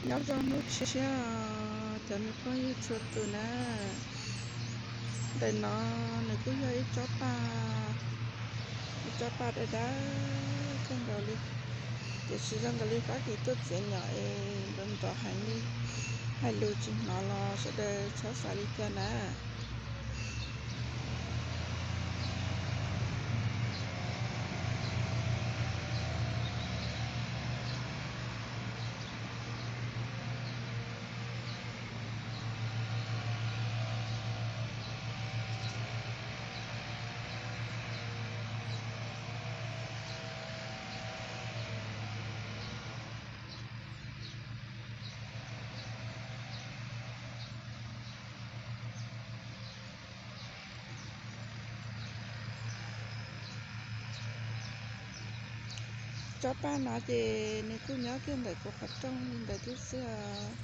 Nyob zoo hnub tshiab, cov me phooj ywg txhua tus na. Ntawm no nws kuj yog ib tsob paj, ib tsob paj dawb dawb kawg nkaus li, tiam sis zoo nkaus li Fab Kis tuaj txiav nyom es nrov nrov heev li, hais lus tsis hnov los sawv daws txhob xav li cas na. Tsob paj no ces nws kuj nyob kiag ntawm kuv qhov rooj li ntawd thiab xwb os.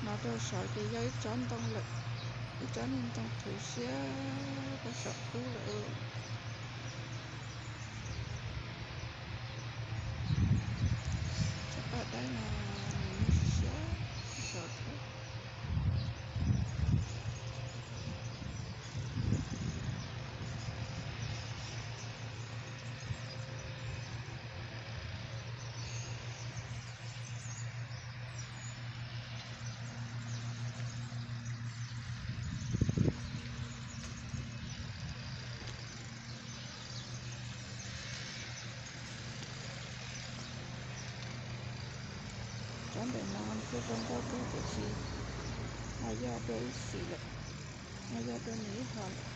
No rau saud ces yog ib tsob ntoo lawm, ib tsob niag ntoo thuv siab rau saum kub lawm. Tsob paj dawb no nws muaj siab siab rau saud thiab. Tsob ntawm no kuj zoo nkauj kawg tiam sis ho yaj dua ib xim lawm, ho yaj dua nws ib hom lawm.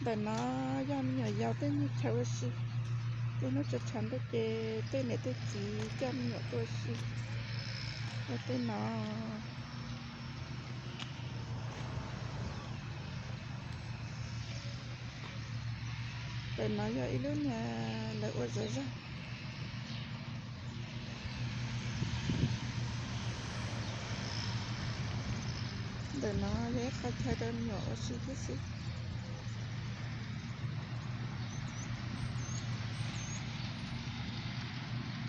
Ntawm no yog me nyuam yaus tej nyuag chaw ua si, tej hnub tshav tshav ntuj ces tej niam tej txiv coj me nyuam tuaj ua si rau tej no. Ntawm no yog ib lub niag lawv ua zog zog. Ntawm no yog ib qho chaw rau me nyuam ua si thiab xwb.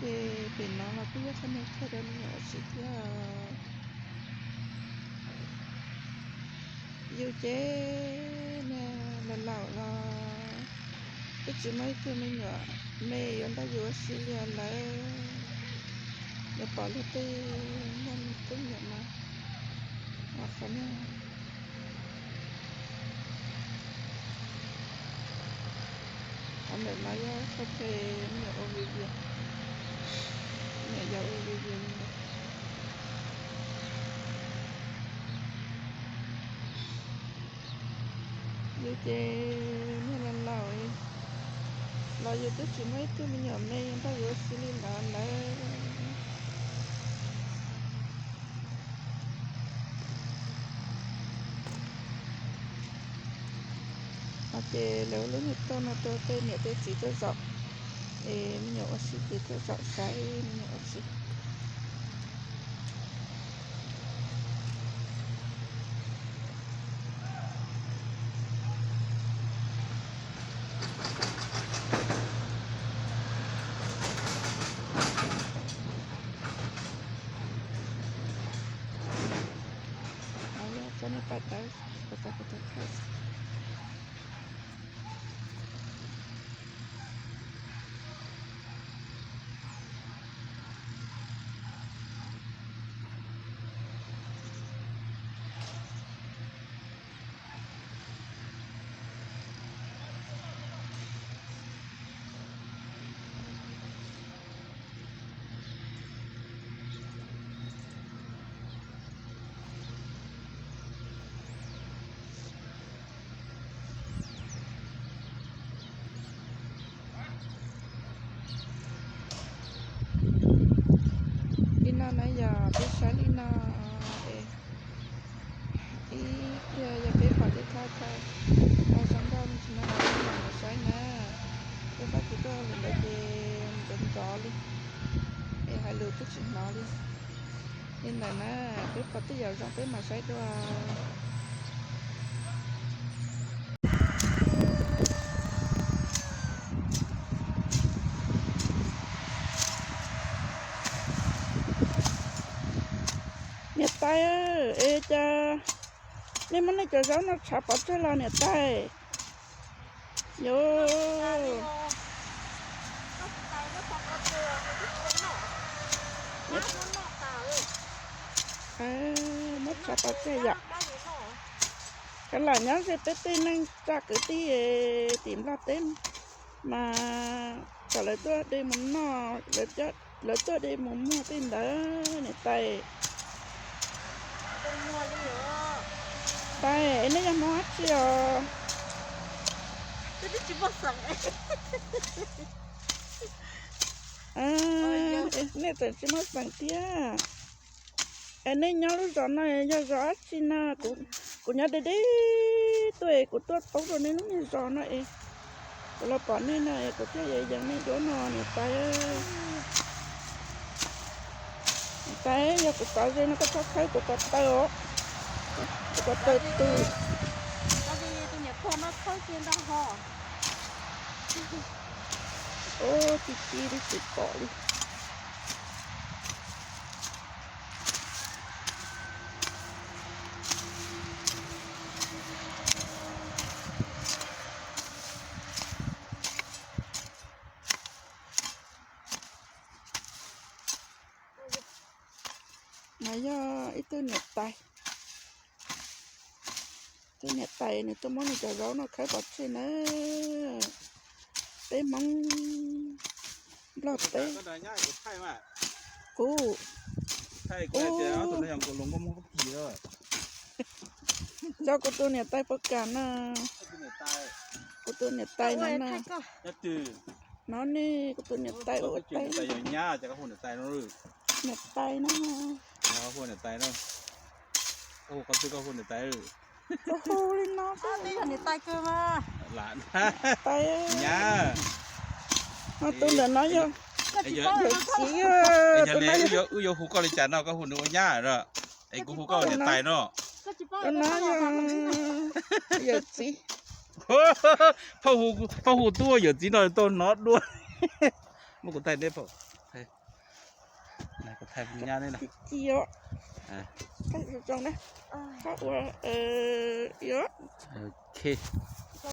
Ces pem no los kuj yog qhov niag chaw rau me nyuam ua si thiab. Yus ces niag laus laus los twb tsis muaj ib tug me nyuam me yuav nrog yus ua si li lawm. Yuav pom luag tej muaj me tub me nyuam mas qhov niag Ntawm no yog sab phe me nyuam ua video, me nyuam yog ua video li ntawd. Yus ces niag laus laus, los yus twb tsis muaj ib tug me nyuam me nrog yus ua si li ntawd lawm. No ces lawv lub niag toj no rau tej niam tej txiv tuaj zaum, es me nyuam ua si ces tuaj zaum saib me nyuam ua si. Tso nej pais tawv, kuv tau kuv tau thaij. Li no na yog peb saib li no es ib pliag yog peb pom tej thaj chaw zoo nkauj me ntsis no los peb mam saib na. Peb pab kwv tuaj lawm ntawd ces ntxov ntxov li es hais lus twb tsis hnov li. Li ntawd na, peb pom tej yam zoo peb mam saib dua. Niam tais, es cas nej muab nej cov zaub no tshav pov tseg los niam tais? Yus muab tshav pov tseg yom. Kav lam nyob ze peb tej neej tsa kwv tij tim Nplog teb mas kom lawv tuaj de mus noj, lawv tuaj de mus muag tej ntawd niam tais. Tais, nej yog Hmoob dab tsi os? Nej tseem tsis muaj xeem thiab. Es nej nyob lub zos no yog zos dab tsi na? Kuv nyob deb deb tuaj es kuv tuaj poob rau nej lub niag zos no es kuv los pom nej no es kuv thiaj yees yees nej duab no niam tais. Niam tais, yog kuv tov ze no koj txhob khawb kuv ko taw os. Kuv ko taw tu. Ub, ci ci li tsis pom li. No yog ib tug niam tais, tus niam tais nws tuaj muab nws cov zaub no khawb pov tseg na. Peb Hmoob Nplog teb. Kuv, kuv, yog kuv tus niam tais puas kam na. Kuv tus niam tais no na. No ne, kuv tus niam tais ua teb. Niam tais na. Koj hu li no xwb. Niam tais, no tus ntawm no yog yawm txiv. Wb yuav hu koj li cas no koj hu nws ua nyab os? Es kuv hu koj ua niam tais no. Tus no yog yawm txiv. Phooj hu tub ua yawm txiv no tau hnov dua. Muab kuv thaij neb pom. Kuv thaij nyab neb na. Ci os. Ua, ok.